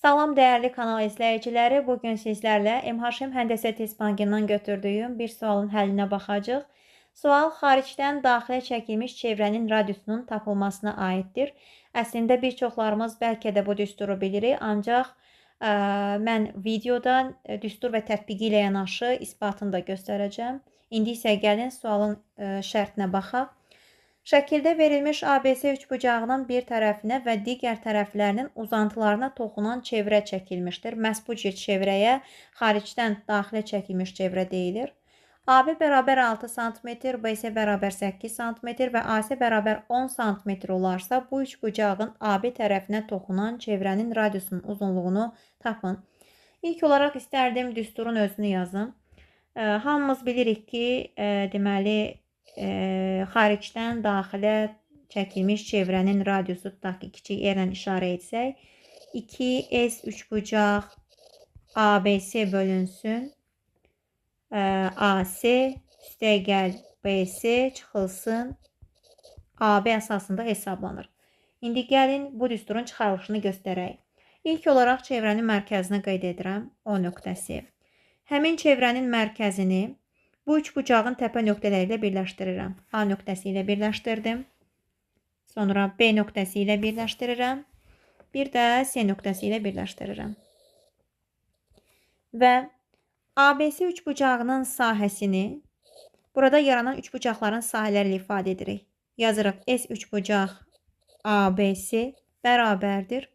Salam dəyərli kanal izləyiciləri. Bugün sizlərlə MHM Həndəsə Test Bankından götürdüyüm bir sualın həllinə baxacağıq. Sual xaricdən daxilə çəkilmiş çevrənin radiusunun tapılmasına aiddir. Əslində bir çoxlarımız bəlkə də bu düsturu bilirik, ancaq mən videoda düstur və tətbiqi ilə yanaşı isbatını da göstərəcəm. İndi isə gəlin sualın şərtinə baxaq. Şəkildə verilmiş ABC üçbucağının bir tərəfinə və digər tərəflərinin uzantılarına toxunan çevrə çəkilmişdir. Məhz bu cür çevrəyə xaricdən daxilə çəkilmiş çevrə deyilir. AB bərabər 6 sm, BC bərabər 8 sm və AC bərabər 10 sm olarsa, bu üçbucağın AB tərəfinə toxunan çevrənin radiusunun uzunluğunu tapın. İlk olaraq istərdim düsturun özünü yazım. Hamımız bilirik ki, deməli, xaricdən daxilə çəkilmiş çevrənin radiusu, tutaq ki, kiçik R ilə işarə etsək, 2S üçbucaq ABC bölünsün, AC üstəgəl BC çıxılsın, AB əsasında hesablanır. İndi gəlin bu düsturun çıxarılışını göstərək. İlk olaraq çevrənin mərkəzini qeyd edirəm, O nöqtəsi. Həmin çevrənin mərkəzini bu üçbucağın təpə nöqtələri ilə birləşdirirəm. A nöqtəsi ilə birləşdirdim. Sonra B nöqtəsi ilə birləşdirirəm. Bir də C nöqtəsi ilə birləşdirirəm. Və ABC üçbucağının sahəsini burada yaranan üçbucaqların sahələri ilə ifadə edirik. Yazırıq S üçbucaq ABC bərabərdir.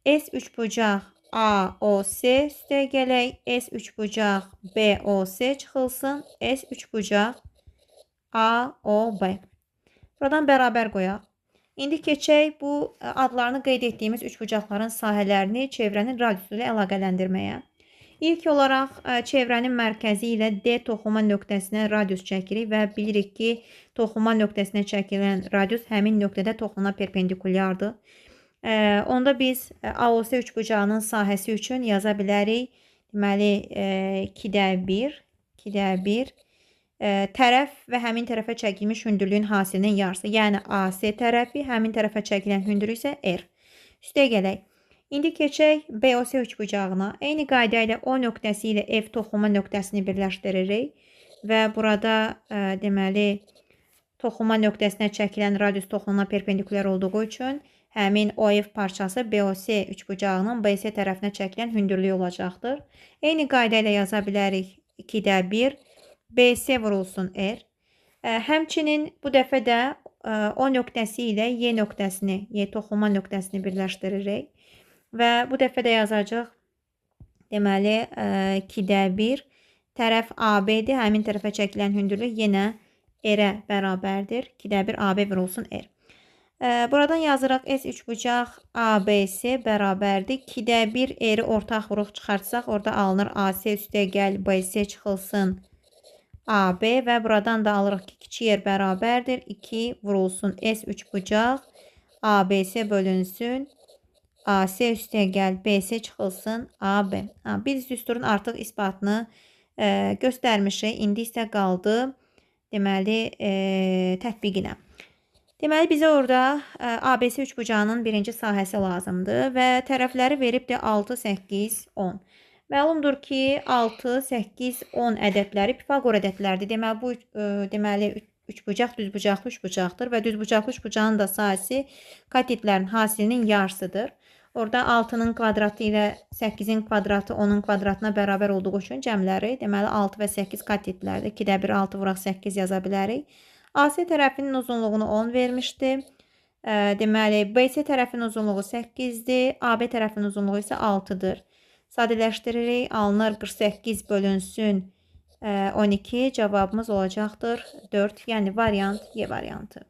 S üçbucaq AOC üstəgələk S üçbucaq BOC çıxılsın, S üçbucaq AOB. Buradan bərabər qoyaq. İndi keçək bu adlarını qeyd etdiyimiz üçbucaqların sahələrini çevrənin radiusu ilə əlaqələndirməyə. İlk olaraq çevrənin mərkəzi ilə D toxunma nöqtəsinə radius çəkirik və bilirik ki, toxunma nöqtəsinə çəkilən radius həmin nöqtədə toxunma perpendikulyardır. Onda biz AOC üçbucağının sahəsi üçün yaza bilərik. Deməli, 2-də 1, 2-də 1 tərəf və həmin tərəfə çəkilmiş hündürlüyün hasilinin yarısı. Yəni, AC tərəfi, həmin tərəfə çəkilən hündürlük isə R. Üstə gələk. İndi keçək BOC üçbucağına. Eyni qayda ilə O nöqtəsi ilə F toxunma nöqtəsini birləşdiririk və burada deməli, toxunma nöqtəsinə çəkilən radius toxunma perpendikulyar olduğu üçün həmin OF parçası BOC üçbucağının BC tərəfinə çəkilən hündürlüyü olacaqdır. Eyni qayda ilə yaza bilərik 2-də 1, BC vurulsun R. Həmçinin bu dəfə də O nöqtəsi ilə Y nöqtəsini, Y toxunma nöqtəsini birləşdiririk. Və bu dəfə də yazacaq, deməli, 2-də 1 tərəf AB-dir. Həmin tərəfə çəkilən hündürlük yenə R-ə bərabərdir. 2-də 1 AB vurulsun R. Buradan yazırıq S üçbucaq ABC bərabərdir. 2-də 1 R-i ortaq vuruq çıxartsaq, orada alınır AC üstəgəl BC çıxılsın AB və buradan da alırıq ki, kiçik R bərabərdir. 2 vurulsun S üçbucaq ABC bölünsün AC üstəgəl BC çıxılsın AB. Biz düsturun artıq isbatını göstərmişik. İndi isə qaldı deməli, tətbiqinə. Deməli, bizə orada ABC üçbucağının birinci sahəsi lazımdır və tərəfləri veribdir 6, 8, 10. Məlumdur ki, 6, 8, 10 ədədləri Pifaqor ədədləridir. Deməli, bu deməli, üçbucaq düzbucaqlı üçbucaqdır və düzbucaqlı üçbucağın da sahəsi katetlərin hasilinin yarısıdır. Orada 6-nın kvadratı ilə 8-in kvadratı 10-un kvadratına bərabər olduğu üçün cəmləri, deməli, 6 və 8 katetlərdir. 2-də 1, 6 vuraq 8 yaza bilərik. AC tərəfinin uzunluğunu 10 vermişdi. Deməli, BC tərəfinin uzunluğu 8-dir. AB tərəfinin uzunluğu isə 6-dır. Sadələşdiririk. Alınır 48 bölünsün 12. Cavabımız olacaqdır 4. Yəni, variant Y variantı.